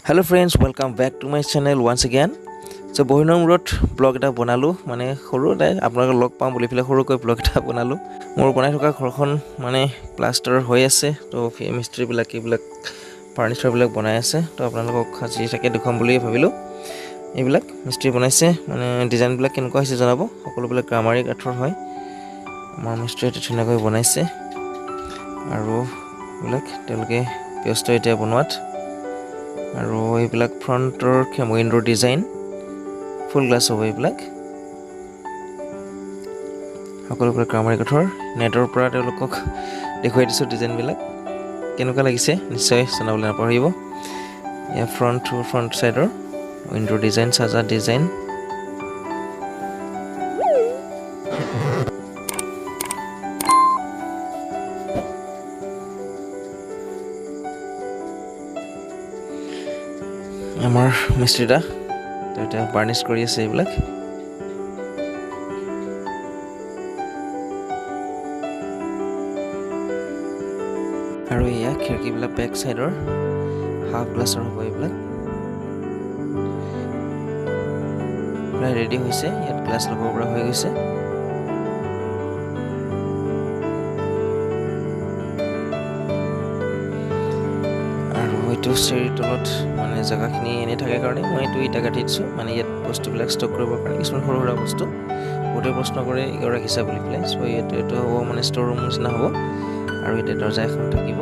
Hello friends, welcome back to my channel once again. So বহুদিনৰ মূৰত blog এটা বনালোঁ, মানে সৰু এটা আপোনালোকক লগ পাম বুলি পেলাই সৰুকৈ ব্লগ এটা বনালোঁ। মোৰ বনাই থকা ঘৰখন মানে প্লাষ্টাৰ হৈ আছে, তো মিস্ত্ৰীবিলাক এইবিলাক ফাৰ্নিচাৰবিলাক বনাই আছে। তো আপোনালোকক আজি তাকে দেখুৱাম বুলিয়ে ভাবিলোঁ। এইবিলাক মিস্ত্ৰী বনাইছে, মানে ডিজাইনবিলাক কেনেকুৱা হৈছে জনাব। সকলোবিলাক গামাৰি কাঠৰ হয়, আমাৰ মিস্ত্ৰীয়ে ধুনীয়াকৈ বনাইছে। আৰু এইবিলাক তেওঁলোকে ব্যস্ত এতিয়া বনোৱাত। আৰু এইবিলাক ফ্ৰণ্টৰ উইণ্ডোৰ ডিজাইন, ফুল গ্লাছ হ'ব এইবিলাক, সকলোবিলাক গামাৰি কাঠৰ। নেটৰ পৰা তেওঁলোকক দেখুৱাই দিছোঁ ডিজাইনবিলাক কেনেকুৱা লাগিছে, নিশ্চয় জনাবলৈ নাপাহৰিব। ইয়াৰ ফ্ৰণ্ট ছাইডৰ উইণ্ডোৰ ডিজাইন, চাজা ডিজাইন। আমাৰ মিস্ত্ৰীদা তেওঁ এতিয়া বাৰ্নিছ কৰি আছে এইবিলাক। আৰু এয়া খিৰিকীবিলাক বেক চাইডৰ হাফ গ্লাছৰ হ'ব এইবিলাক, প্ৰায় ৰেডি হৈছে। ইয়াত গ্লাছ লগাব পৰা হৈ গৈছে। আৰু এইটো চিৰিৰ তলত মানে জেগাখিনি এনেই থাকে কাৰণে মই এইটো ইটা কাটি দিছোঁ, মানে ইয়াত বস্তুবিলাক ষ্টক কৰিবৰ কাৰণে কিছুমান সৰু সুৰা বস্তু। বহুতে প্ৰশ্ন কৰে কিয় ৰাখিছা বুলি পেলাই। চ' ইয়াত এইটো হ'ব মানে ষ্ট'ৰ ৰুম নিচিনা হ'ব। আৰু ইয়াতে দৰ্জা এখন থাকিব।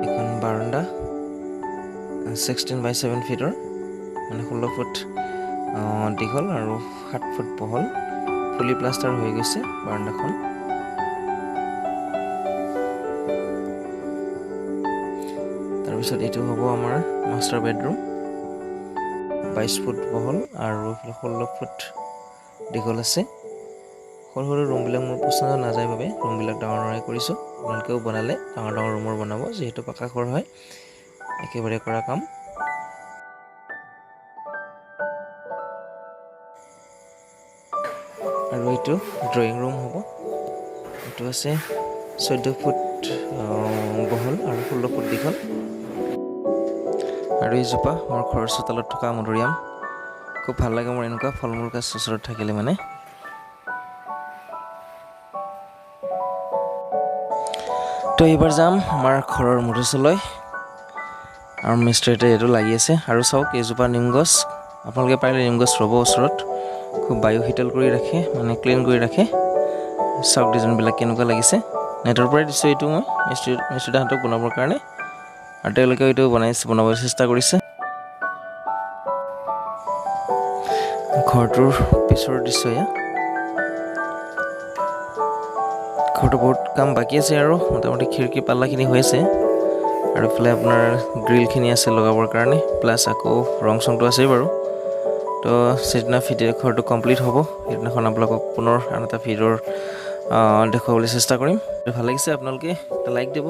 এখন বাৰাণ্ডা 16 বাই 7 ফিটৰ, মানে 16 ফুট দীঘল আৰু 7 ফুট বহল, ফুলি প্লাষ্টাৰ হৈ গৈছে বাৰাণ্ডাখন। তাৰপিছত এইটো হ'ব আমাৰ মাষ্টাৰ বেডৰুম, 22 ফুট বহল আৰু এইফালে 16 ফুট দীঘল আছে। সৰু সৰু ৰুমবিলাক মোৰ পচন্দ নাযায় বাবে ৰুমবিলাক ডাঙৰ ডাঙৰে কৰিছোঁ। আপোনালোকেও বনালে ডাঙৰ ডাঙৰ ৰুমৰ বনাব, যিহেতু পাকা ঘৰ হয়, একেবাৰে কৰা কাম। আৰু এইটো ড্ৰয়িং ৰুম হ'ব। এইটো আছে 14 ফুট বহল আৰু 16 ফুট দীঘল। আৰু এইজোপা মোৰ ঘৰৰ চোতালত থকা মধুৰিআম। খুব ভাল লাগে মোৰ এনেকুৱা ফল মূল গছ ওচৰত থাকিলে মানে। তো এইবাৰ যাম আমাৰ ঘৰৰ মধুচলৈ। আৰু মিস্ত্ৰীতে এইটো লাগি আছে। আৰু চাওক এইজোপা নিম গছ, আপোনালোকে পাৰিলে নিম গছ ৰুব ওচৰত, খুব বায়ু শীতল কৰি ৰাখে, মানে ক্লিন কৰি ৰাখে। চাওক ডিজাইনবিলাক কেনেকুৱা লাগিছে। নেটৰ পৰাই দিছোঁ এইটো মই মিস্ত্ৰীদাহঁতক বনাবৰ কাৰণে, আৰু তেওঁলোকেও এইটো বনাব চেষ্টা কৰিছে। ঘৰটোৰ পিছৰ দৃশ্য এয়া। ঘৰটো বহুত কাম বাকী আছে আৰু মোটামুটি খিৰিকী পাল্লাখিনি হৈ আছে। আৰু এইফালে আপোনাৰ গ্ৰিলখিনি আছে লগাবৰ কাৰণে, প্লাছ আকৌ ৰং চংটো আছেই বাৰু। তো যিদিনা ভিডিঅ' ঘৰটো কমপ্লিট হ'ব, সেইদিনাখন আপোনালোকক পুনৰ আন এটা ভিডিঅ'ৰ দেখুৱাবলৈ চেষ্টা কৰিম। ভাল লাগিছে আপোনালোকে এটা লাইক দিব,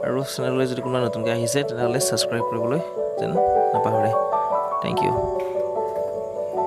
আৰু চেনেললৈ যদি কোনোবা নতুনকৈ আহিছে তেনেহ'লে ছাবস্ক্ৰাইব কৰিবলৈ যেন নাপাহৰে। Thank you.